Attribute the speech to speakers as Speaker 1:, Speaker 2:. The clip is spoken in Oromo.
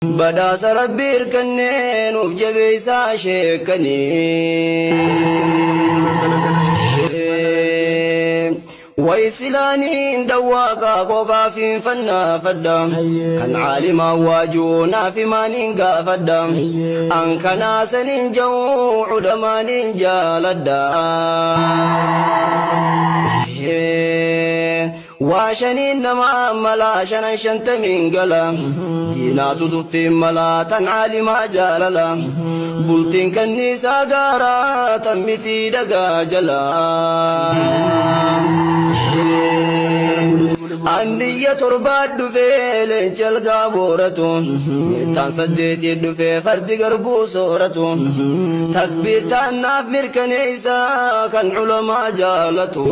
Speaker 1: Badhaasa Rabbii hirkannee nuuf jabeessaa sheekkanii. Way silaaniin dawwaaqaa qooqaa fiinfannaa fadha. Kan caalimaa waajuu naaf himaaniin gaafadha. An kanaa sanin ja'uu culamaaniin jaaladha. Waa shaniin namaa malaa shanan shantamiin gala. Diinaatu tuffiin malaa tan caalimaa jaalala. Bultiin kanniisaa gaaraa tan mitii dhagaa jala. Anniyya torbaa dhufee leenci algaa booratu. Meettaan saddeetii dhufee fardi garbuu sooratu. Takbiirtaan naaf mirkaneessa kan culamaa jaalatu.